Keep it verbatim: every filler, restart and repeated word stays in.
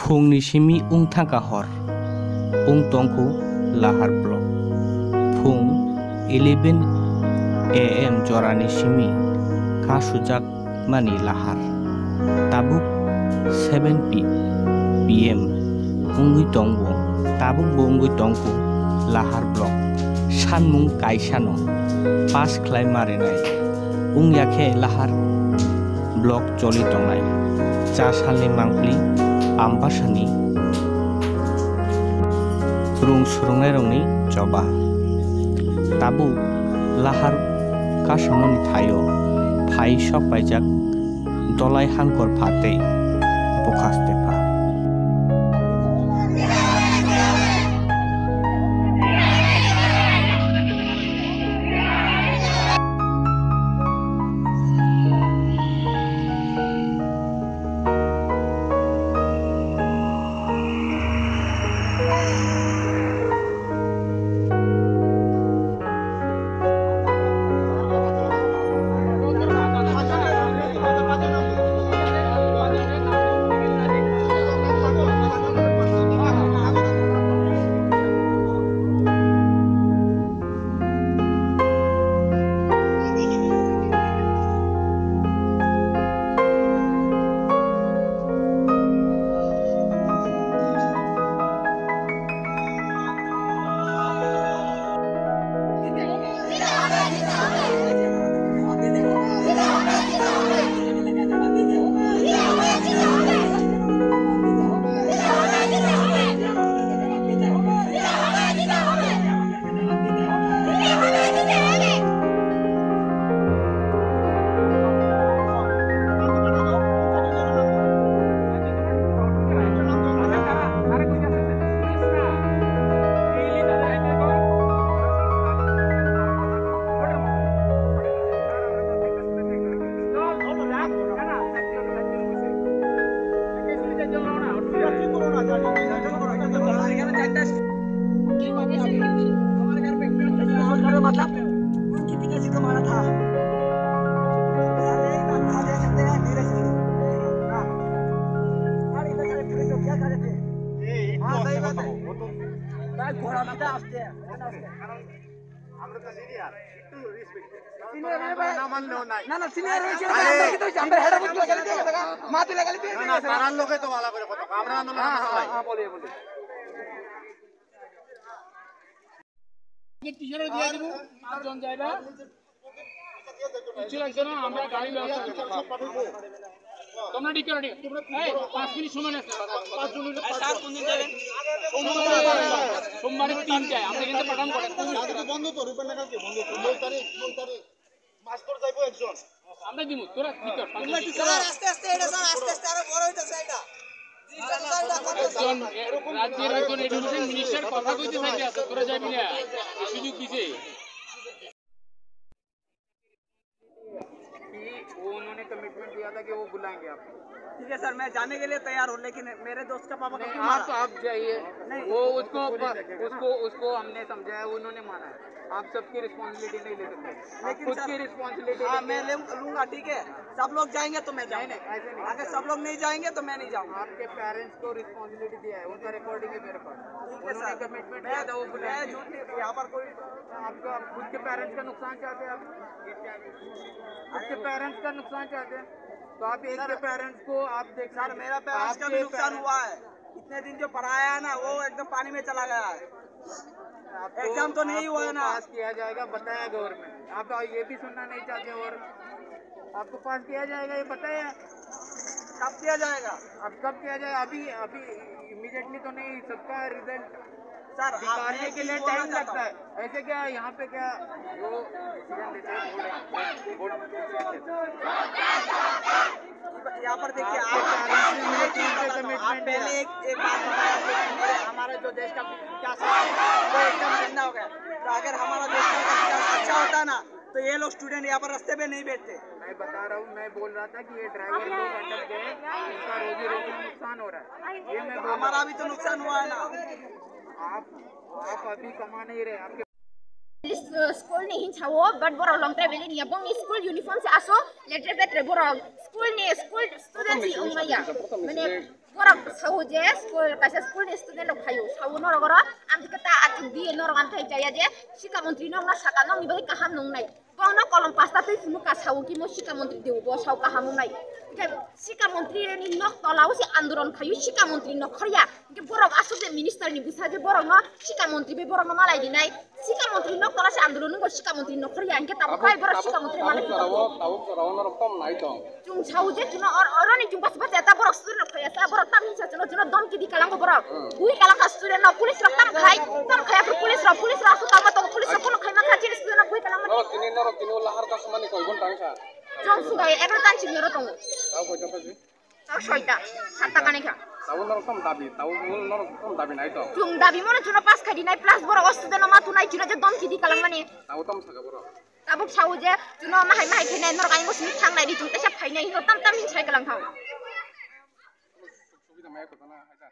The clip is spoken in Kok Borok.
Phungni simi wng thangkha hor, wng tongkhu Lahar block. Phung eleven A M jorani simi kha sujak mani Lahar. Tabuk seven P M wngwi tongo, tabuk bo wngwi tongkhu Lahar block. Sanmung kaisano pass khlai marinai wngya khe Lahar block choli tongnai. Cha salni mangpili Ambasani rung swrwngnairokni choba. Tabuk Lahar kasamani thaio phai sok paijak Dolai Hankor pha tei Bwkhaste pha. আমরা তো সিনিয়র, একটু respect. Senior না মানলেও নাই। না, না, সিনিয়র হয়েছে, আরে, আমরা কিন্তু হচ্ছে, আমরা হেডে বুঝতে গেলে তো, মা তুলে গেলে তো, না, না, তারার লোকে তো ভালো করে কথা, আমরা আন্দোলন হ্যাঁ, হ্যাঁ, হ্যাঁ, বলি, বলি। টিচারও দিয়ে দিব, পাঁচজন যাইবা। কিছু লাগছে না, আমরা গাড়ি ব্যবস্থা করবো। তোমরা ঠিক করো, ঠিক। এই, পাঁচ মিনিট সময় আছে। পাঁচজন হইলে পাঁচজন। সোমবারে, সোমবারে তিনটায়, আমরা কিন্তু পাঠান করে। বন্ধ তো, রূপেন নাগাল কি বন্ধ তো? নয় তারিখ, নয় তারিখ। মাস্টার যাইবো একজন। আমরা দিমু, তোরা ঠিক কর, পাঁচজন ঠিক কর। স্যার, আস্তে আস্তে এটা, স্যার, আস্তে আস্তে আরো বড় হইতেছে এটা। একজন, এ, রাজ্যের একজন এডুকেশন মিনিস্টার কথা কইতে চাইতে আছে, তোরা যাবি না, এই সুযোগ দিছে। कि वो उन्होंने कमिटमेंट दिया था कि वो बुलाएंगे आपको। ठीक है सर, मैं जाने के लिए तैयार हूँ, लेकिन मेरे दोस्त का पापा नहीं, कभी आप, मारा। आप जाइए। नहीं। वो उसको, उसको, उसको हमने समझाया, उन्होंने माना है। आप सबकी रिस्पॉन्सिबिलिटी नहीं ले सकते। आप लेकिन खुद सर, की रिस्पॉन्सिबिलिटी हाँ, लेके मैं लूँ-, लूँगा, ठीक है? सब लोग जाएंगे तो मैं नहीं, जाऊँगा। नहीं, ऐसे नहीं। अगर सब लोग नहीं जाएंगे तो मैं नहीं जाऊँगा। आपके पेरेंट्स को रिस्पॉन्सिबिलिटी दिया है, उनका रिकॉर्डिंग है मेरे पास। ठीक है उन्होंने सर, कमिटमेंट मैं, किया था, वो मैं बुलाएंगे। झूठ नहीं, यहाँ पर कोई आपको, आप खुद के पेरेंट्स का नुकसान चाहते हैं आप? खुद के पेरेंट्स का नुकसान चाहते हैं? तो आप एक सर, के पेरेंट्स को आप देख सर, मेरा पेरेंट्स का भी आपके नुकसान पेरेंट्स हुआ है। इतने दिन जो पढ़ाया है ना, वो एकदम पानी में चला गया है। आपको, एग्जाम तो नहीं आपको हुआ है ना? पास किया जाएगा, बताया गवर्नमेंट। आप ये भी सुनना नहीं चाहते और आपको पास किया जाएगा, ये बताया। कब किया जाएगा? अब कब किया जाए? अभी, अभी इमीडिएटली तो नहीं, सबका रिजल्ट सर, आप, निकालने मैं के लिए चीज़ बोलना टाइम चाहता लगता हूँ। है। ऐसे क्या यहाँ पे क्या जो डिसीजन लेते हैं, बोर्ड, बोर्ड डिसीजन लेते हैं? यहाँ पर देखिए, आपके आप, पेरेंट्स ने मैं चीज़ बताता हूँ। आप कमिटमेंट पहले है। एक, एक बात बताया कि मेरे, हमारा जो देश का विकास है, वो एकदम गंदा हो गया। तो अगर हमारा देश का विकास अच्छा होता ना, तो ये लोग स्टूडेंट यहाँ पर रास्ते पे नहीं बैठते। मैं बता रहा हूँ, मैं बोल रहा था कि ये ड्राइवर लोग अटक गए, उनका रोजी रोटी नुकसान हो रहा है, ये मैं बोल रहा हूँ। हमारा भी तो नुकसान हुआ है ना। आप, आप अभी कमा नहीं रहे, आपके School ni hinsa o, but borok long traveling ya, bongni school uniform se aso, letre petre borok school ni, school student si wngmaya. Mane, Borok sao je school, kaisa school ni student rok phaio, sao norok oro, ang khe ta achuk di norok ang thai chaya je, Sikha montri nokno saka, nokni bagwi kaham nungnai. Bono kolom pasta twi phunuk ka sao kimo Sikha montri de bo sao kaham wngnai. Hwnkhe Sikha montri ni nok tola o se andolon khaio Sikha montri nokhorya. Hwnkhe borok aswk je minister ni bwsa je borok no Sikha montri bai borok no malai dinai. Sikha montri nok tola se andolon wngkha Sikha montri nokhorya. Hwnkhe tabuk khai borok Sikha montri malai. Tabuk jora o, tabuk jora o norok tom nai tong. Chwng sao je chwngno or-, oroni chwng bas bas eta borok student rok phaiya sa borok tam hinsa chwngno chwngno domki di kalango borok. Hmm. Bui kalangkha student no police rok tam khai, tam khai aphuru police rok, police rok aswk kalma tongo, police rok phone khai mankha chini student no bui kalangma. Norok tini, norok tini o lahar kasumani koi ghonta wngkha? Chwng sugai egaroh ta ni simi oro tongo. Tao koita baji? Tao soita, satta kani kha. Tao norok tom dabi, tao norok tom dabi nai tong. Chwng dabi mano chwngno pass khai di nai plus borok o student no ma tunai chwngno je domki di kalangmani. Tao tom saka borok. Tabuk sao je, chwngno mahai mahai khainai, norok ayang simi thang nai di, chwng teisa phainai, hino tam tam hin sai kalang thang. Subida maya kotona haida.